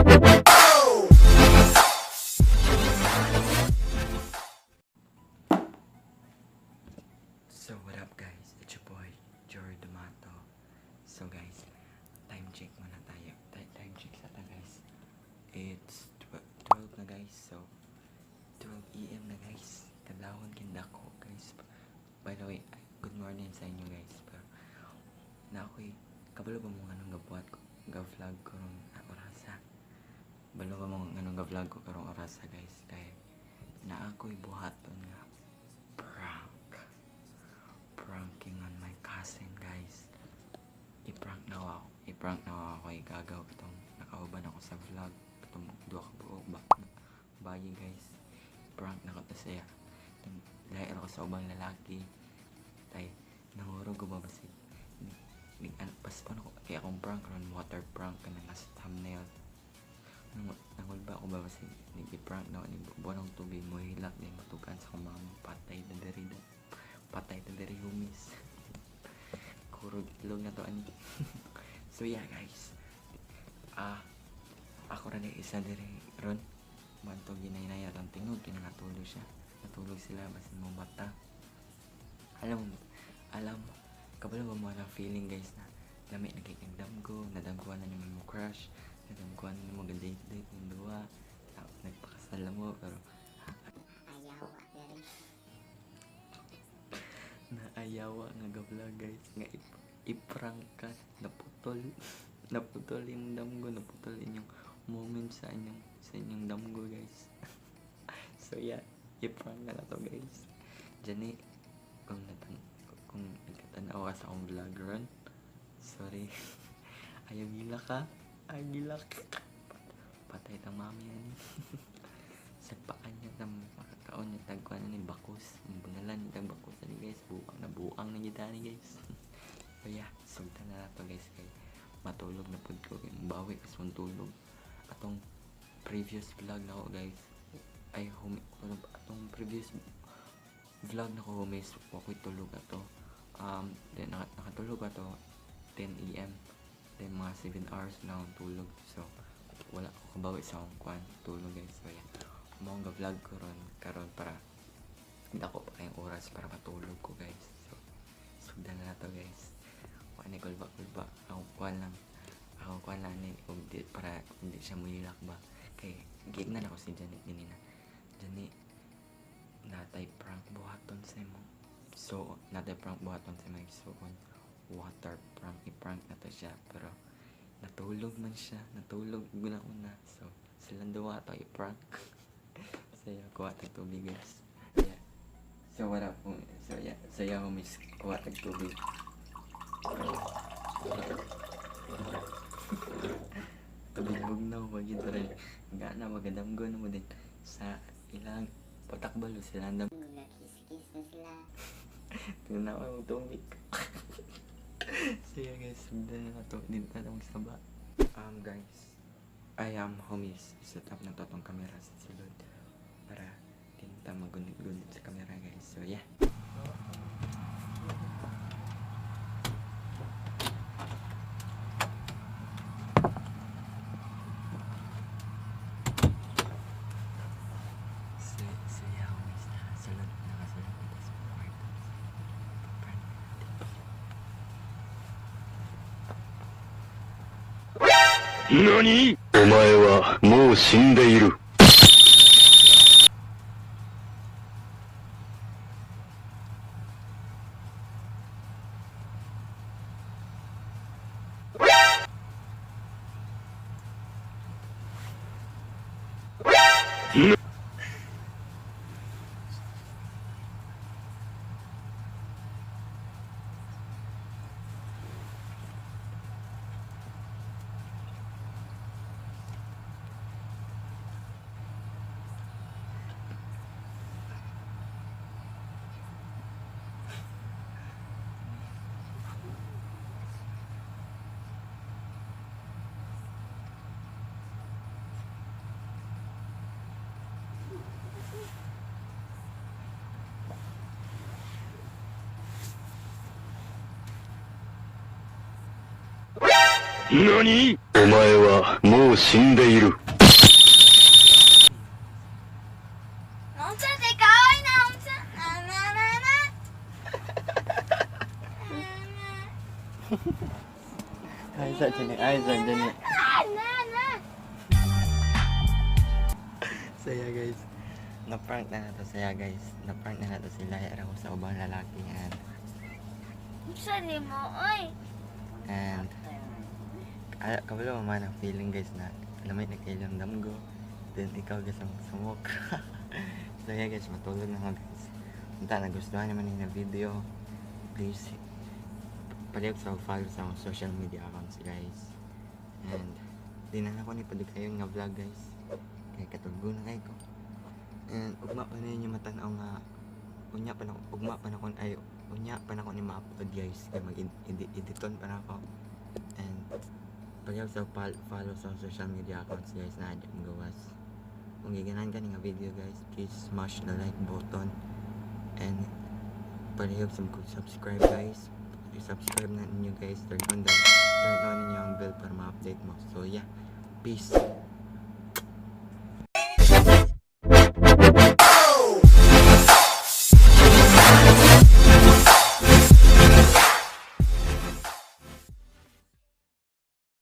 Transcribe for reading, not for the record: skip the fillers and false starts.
So what up, guys? It's your boy, Jory Domato. So guys, time check muna tayo. Time check sa ta, guys. It's 12 na, guys. So 12 AM na, guys. Kadlawon kinda ko, guys. By the way, good morning sa inyo, guys. Pero na ako'y kabalo ba mo nganong gabuhat ko, ga-vlog ko rong orasa? Balo ba mo nganong ga-vlog ko karong orasa, guys? Kay na ako'y buhaton nga prank. Pranking on my cousin, guys. I-prank na ako. I-prank na ako igagaw itong nakauban ako sa vlog. Itong duha ka buok ba bayi, guys. Prank na ko to siya. Lahi ako sa ubang lalaki. Tay nangurog ko ba basig. Ni ano pas ano ko kaya akong prank ron, water prank kana nga sa thumbnail. Nangulba ako ba basig ni i-prank na ni buwan ng tubig mo hilak din matugan sa akong mama, patay na diri da. Patay na diri, humis. Kurog itlog na to ani. So yeah, guys. Ah, ako ra ni isa diri ron. Manto ginaynaya ang tingog kay natulog siya. Natulog sila basin mo mata. Alam mo, alam, kabalo ba mo ang feeling, guys, na lami na kay damgo, nadamguan na nimo mo crush, nadamguan na nimo date date ning duha, nagpakasal na mo pero Ayaw, diri. Naayawa nga ga-vlog, guys, nga i-prank ka, naputol naputol yung damgo, naputol inyong moment sa inyong damgo, guys. So yeah, i-prank na to, guys. Jani, kung nagkatanaw ka sa akong vlog ron, sorry. Ayaw gila ka, ay gila ka, patay tang mami yan sa paan niya tam makakaon niya tagkuan na ni bakus bunalan niya tag bakus ani, guys. Buang na buang na gid ani, guys. So yeah, sugdan na to, guys, kay matulog na pud ko kay bawi kas mong tulog. Atong previous vlog na ko, guys, ay humi, atong previous vlog na ko, homies, wa ko'y tulog ato. Then nakatulog ato 10 AM, then mga 7 hours na akong tulog, so wala ako kabawi sa akong kwan tulog, guys. So yeah, mao nga vlog ko ron karon para dako pa kayong oras para matulog ko, guys. So sugdan na to, guys. Wa ni kulba kulba, akong kuan lang, akong kuan lang ni og di para hindi siya muhilak ba, kay gignan ako si Janet ganina. Janet, natay prank buhaton sa imo. So natay prank buhaton sa imo. So on water prank, i-prank na to siya pero natulog man siya, natulog guna una. So silang duwa to i-prank. So yeah, kuha tag tubig, guys. Yeah. So what up? So yeah, homies, kuha tag tubig. Tubig bugnaw wag yun rin. Gana magadamgo na mo din sa ilang patakbalo sila ang Kiss-kiss na sila. Tingnan mo tubig. So yeah, guys, sundan na to. Din na magsaba. Guys, I am homies. Set up na to tong camera sa sulod para din ta magunit-gunit sa camera, guys. So yeah. So yeah, homies, nakasulod, nakasulod na sa kwarto. Prank natin. 何、お前はもう死んでいる。何お前はもう死んでいる。 Unsa di ka oy na unsa? Na na na na. Ay sa dyan eh. Ay sa dyan eh. Na na na. So yeah, guys. Na-prank na nato siya, guys. Na-prank na nato sila. Era ko sa ubang lalaki and Unsa di mo oy? And kabalo man ang feeling, guys, na lamay na kailang damgo. Then ikaw, guys, ang sumok. So yeah, guys, matulog na ako, guys. Unta nagustuhan naman ninyo na video. Please palihog sa follow sa akong social media accounts, guys. And di na ako ni padugayon nga vlog, guys. Kay katulgo na kay ko. And ugma pa na ninyo matan-aw nga unya pa na ugma pa na kon ay unya pa na ko ni ma-upload, guys, kay mag-editon pa na ako. And palihog sa follow sa akong social media accounts, guys, na adyo gawas. Kung giganahan ka ni nga video, guys, please smash the like button and palihog sa subscribe, guys. I-subscribe na ninyo, guys. Turn on ninyo ang bell para ma-update mo. So yeah, peace.